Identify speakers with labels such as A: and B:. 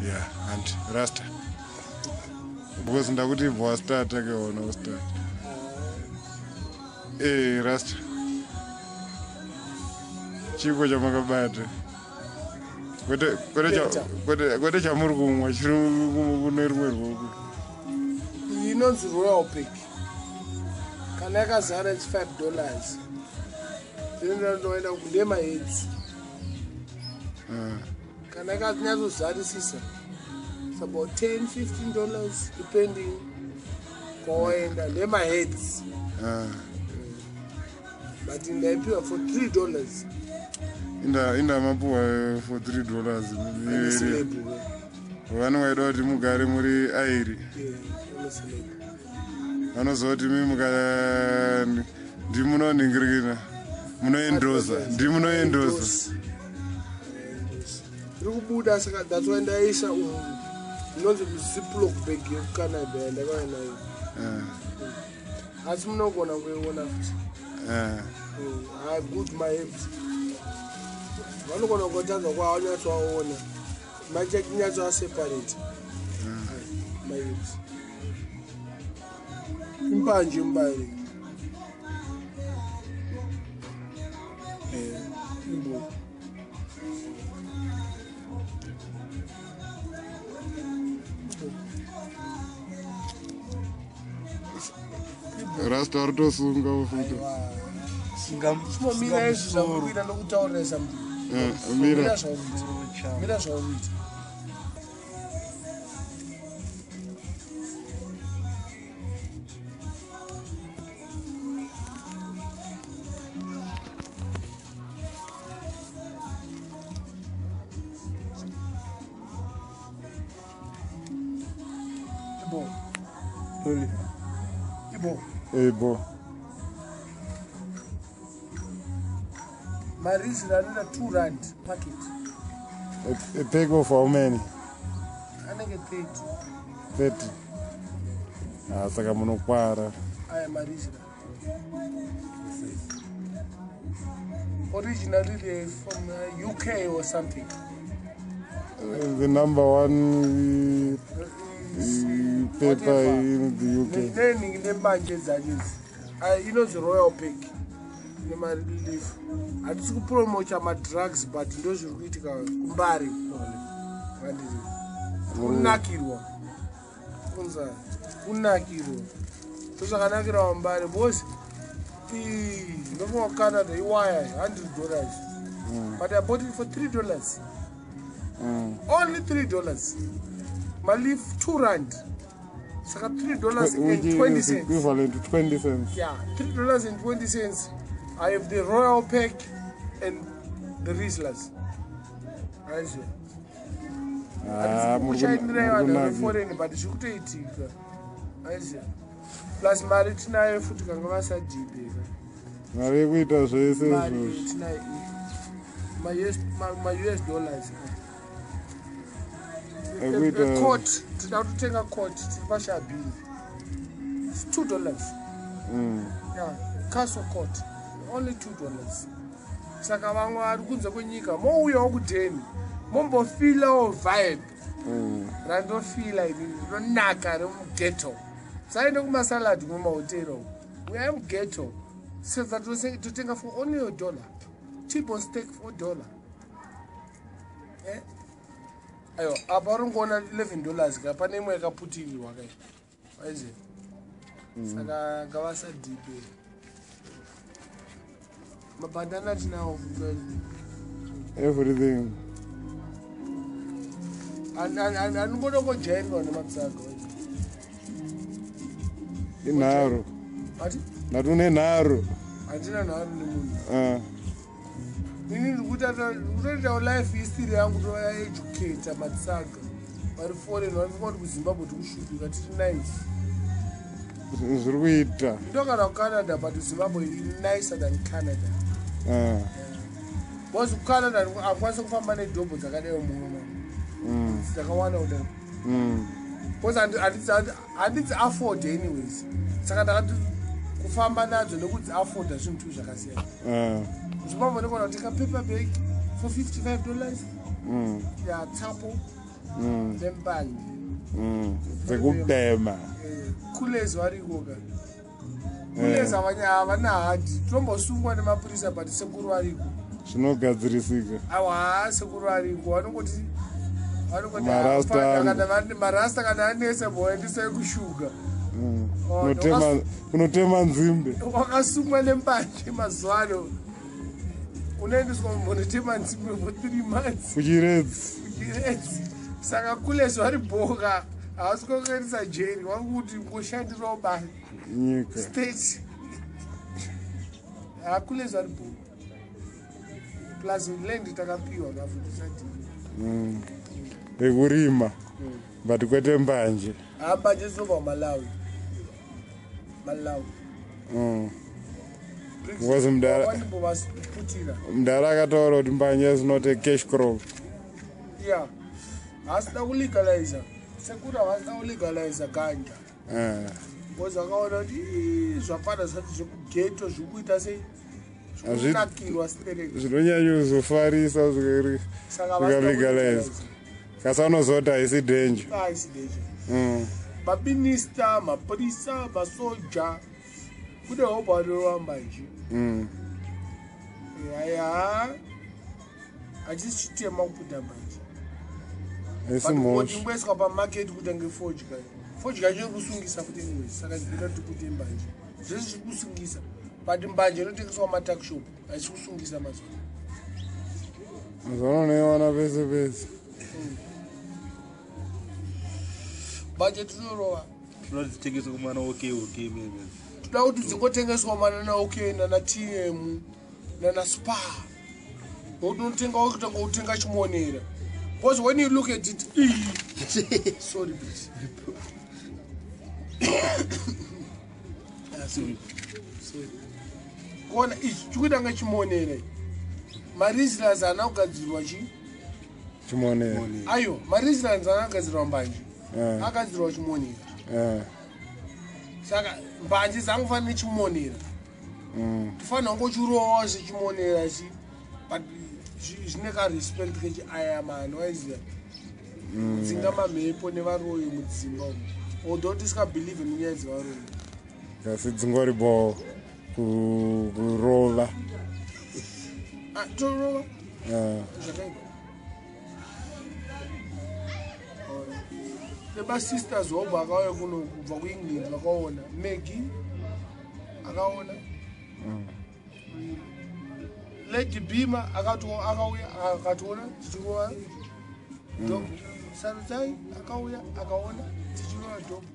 A: Yeah, and rasta because ndakuti ibva wastarta ke wona ustarta. Rasta, chiko chamakabata kwete chamuri kumwa chiri kune rumwe rwoko.
B: Inonzi Royal Pack. Kana yakazara it's $5. Ndinoenda ndemaheads. Kana yakanyatsozarisisa it's about $10, $15 depending kwawaenda. Ndemaheads. But ndaipiwa for $3.
A: Inda mapuwa for $3. Vanhu vaida kuti mugare muri airi. Vanoziva kuti mi ndimunoningirikina munoendosa, ndimunoendosa.
B: Iri kubuda saka that's why ndaisa umu inonzi ziplock bag yekuCanada yandakauya nayo. Asi munogona kuiona futi. I good my herbs. Vanogona kutadza kwaanyatsoaona machakinyatsoaseparate my herbs. Imbanje mbari. Imbo.
A: Rasta aritosunga futi.
B: Mira izvi zvakuita ndokutaurira something.
A: Mira
B: zvakuita. Mira zvakuita. Ibo. Ibo.
A: Ibo.
B: Marizira anoita 2 rand packet.
A: A pack of how many?
B: Anenge 30.
A: 30. Ah, saka munokwara.
B: Aya marizira. Originally they're from UK or something.
A: The number one paper in the UK.
B: Then nembanje dzacho idzi. Inonzi Royal Pack. Nemarelief. Hatisi kupromota madrugs but ndozviri kuitika kumbari. Kunakirwa. Kunza kunakirwa. Ndozvakanakira vambari because ndinofunga kuCanada iwaya $100. But I bought it for $3. Only $3. Maleaf 2 rand. Saka $3.20.
A: Equivalent to 20 cents.
B: Yeah, $3.20. I have the Royal Pack and the Rizlas. Foreign, but zvikutoitika. Plus mari tinayo futi kanga vasadhibe.
A: Mari yekuita zvese izvozvo.
B: Tinayo ma US dollars. Coat, tinoda kutotenga coat tiri pashabhini. It's $2. Yeah, castle coat. Only $2. Saka vamwe vari kunze kwenyika mouyawo kudheni mombofilawo vibe randofila ini rinonaka remughetto. Saende kumasalad kumahotera uko. Uyai mughetto. Sedza totenga for only $1. T-bone steak for $1. Aiwa, apa uri kuona $11 ka pane imwe yakaputirirwa kai. Waiziva? Saka ngavasadhibe. Mabhandana tinawo.
A: Everything.
B: Anongoda kujairwa nematsaga.
A: Inharo.
B: Ati?
A: Ndati une nharo.
B: Handina nharo nemunhu. Ini ndikutoitawo life history yangu toyaeducata matsaga. Vari foreign vanofunga kuti kuZimbabwe tikushupika tiri nice.
A: Zviri kuita.
B: Ndogara kuCanada but Zimbabwe is nicer than Canada. Because kuCanada hakukwanisi kufamba nedhobho dzakadai muno. Dzakawanda kudai. Because handidzi afford anyways. Saka ndakati kufamba nadzo nekudzi afforda zvinhu tu zvakasiyana. Zimbabwe ndogona kutenga paper bag for $55. Yeah, tsapo. Nembanje.
A: Dzekubhema.
B: Kulezi variko ka. Kulezi havanya havana hadi. Tombosungwa nemapurisa, but sekuru variko.
A: Zvinogadzirisika.
B: Awa, sekuru variko, vanongoti
A: Marasta angu.
B: Kana marasta kana anese, boendesai kushuga. Oh,
A: Unotema nzimbe.
B: Wakasungwa nembanje mazuva ano unoendeswa munotema nzimbe for 3 months.
A: Kuchiredzi.
B: Kuchiredzi. Saka kulezi vari bhoka, havasi kukuendesa jeri, vari kuti ngoshandirawo basa.
A: Nyika.
B: State hakulezi vari bhoka, plus land takapiwa kafuti sadii.
A: Ekurima, but kwete mbanje.
B: Hambanje dzinobva Malawi, Malawi.
A: Because
B: Vanimbovaputira.
A: Mudhara akataura kuti mbanje is not a cash crop.
B: Ya, hasina kulegaliza, sekuru havasina kulegaliza ganja because vakaona kuti ii, zvafana zvati zvekughetto zviri kuita sei, zvikunakirwa stereki.
A: Zvinonyanya kuzofarisa
B: Saka vasina
A: zvikalegalize, kasi vanozoti haisi danger.
B: Haisi danger. Maminista, mapurisa, masoja, kune hobo vanorova mbanje. Aya, hachisi chitema kuputa mbanje.
A: Haisi mhosva.
B: Imboiswa pamaketi kuita ngefodya. Fodya yacho iri kusungisa futi anyway, saka zvinoita kuti tipute mbanje. Zvese zviri kusungisa, but mbanje inotengeswa mumatuckshop haisi kusungisa mazuva.
A: Mazuva ano unoiwana pese pese.
B: Mbanje tinorova.
C: Toda kuti dzitengeswe kumana OK meme.
B: Toda kuti dzingotengeswa manana OK, nana TM, nana Spar, nokuti unotenga kutanga kutenga chimonera, because when you look at it, sorry please. Ah, sorry. Sorry. Kuona ichi chikuita nga chimonera, marizilans haana kugadzirwa chi
A: Chimonera.
B: Ayo, marizilans haana kugadzirwa mbanje, akagadzirwa chimonera. Saka mbanje dzangofanira nechimonera. Tofanira kungochirovawo sechimonera chi, but zvine karespect kechi aya mani waiziva kudzinga mamhepo nevaroyi mudzimba umu, although tisingabelieve munyaya dzevaroyi.
A: Kasi dzingori bo kurova.
B: Ah, torova. Zvakaipa nemasisters hobo akauya kuno kubva kuEngland, vakaona Maggie, akaona Lady Bima, akauya akationa tichirova dope. Sarudzai akauya akaona tichirova dope.